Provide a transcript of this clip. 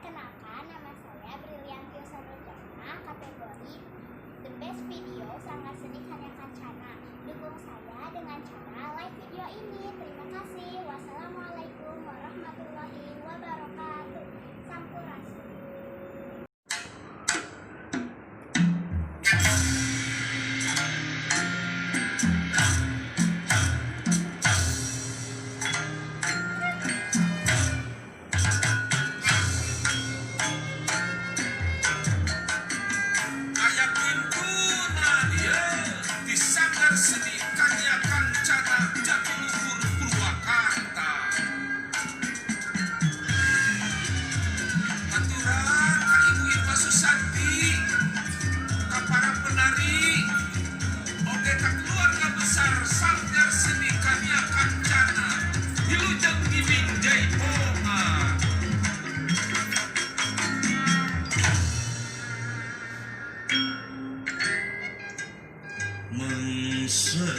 Perkenalkan, nama saya Brilianti Nurjannah, kategori The Best Video Sanggar Seni Karya Kancana. Dukung saya dengan cara like video ini. Terima kasih. Wassalamualaikum warahmatullahi wabarakatuh. Sampurasun. Aya himpunan ye di Sanggar Seni Karya Kancana, Jatiluhur, Purwakarta. Haturan ka Ibu Irma Susanti, ka para penari, oge ka keluarga besar Sanggar Seni Karya Kancana. Wilujeng ngibing jaipongan. Mangsa